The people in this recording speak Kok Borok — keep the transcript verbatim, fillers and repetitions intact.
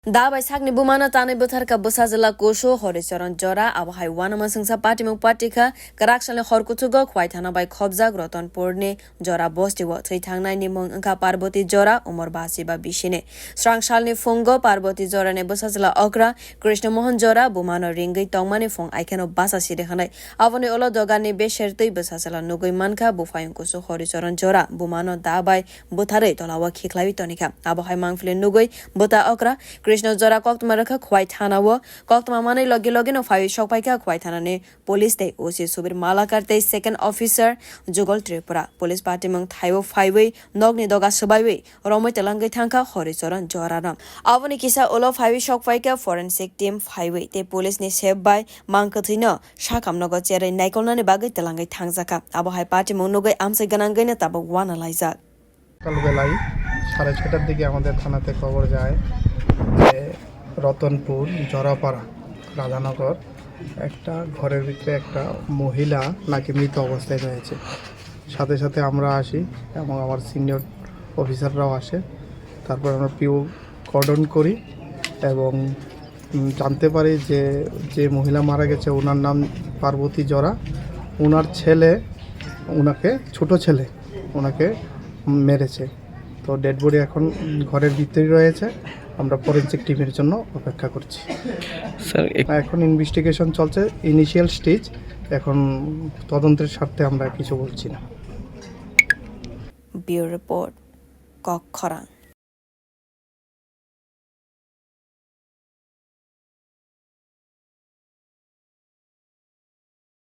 Da bai sakni bumano tanwi bwtharkha bwsajwla kusu Horicharan Jora, abo hai uanama swngsa patimung patikha. Kwrak salni hor kuchugo Khwai thana bai khobjak Ratanpurni Jora bostio thwi thangnai ni mung wngkha Parvati Jora, umor basi ba bisini. Srang salni phungo Parvati Jorani bwsajwla okra Krishna Mohan Jora bumano ringwi tongmani phung aikheno basa siri khanai. Aboni ulo doganni beser twi bwsajwla nugwi mankha buphayung kusu Horicharan Jora, bumano da bai bwtharwi tolao khikhlaiwi tonikha. Abo hai mangpili nugwi bwta okra Krishna Jora koktwma rwkha Khwai thanao. Koktwma manwi logi logino phaiwi sokpaikha Khwai thanani police tei O C Subir Malakar tei second officer Jugal Tripura. Police patimung thaio phaiwi nokni doga swbaiwi romwi twlangwi thangkha Horicharan Jorano. Aboni kisa ulo phaiwi sokpaikha forensic team phaiwi tei police ni sep bai mangkwthwino sakamnogo cherwi naikolnani bagwi twlangwi thangjakha. Abo hai patimung nugwi amchai gwnangwino tabuk uana laijak. সকালবেলায় সাড়ে ছয়টার দিকে আমাদের থানাতে খবর যায় যে রতনপুর জরাপাড়া রাধানগর একটা ঘরের ভিতরে একটা মহিলা নাকি মৃত অবস্থায় রয়েছে। সাথে সাথে আমরা আসি এবং আমার সিনিয়র অফিসাররাও আসে। তারপর আমরা পিও কর্ডন করি এবং উম, জানতে পারি যে, যে মহিলা মারা গেছে, ওনার নাম পার্বতী জরা। ওনার ছেলে, ওনাকে, ছোট ছেলে, ওনাকে মেরেছে। তো ডেড বডি এখন, উম, ঘরের ভিতরেই রয়েছে। আমরা ফরেনসিক টিমের জন্য অপেক্ষা করছি। স্যার, এক- এখন ইনভেস্টিগেশন চলছে, ইনিশিয়াল স্টেজ। এখন তদন্তের স্বার্থে আমরা কিছু বলছি না। Bureau Report, Kok Khorang.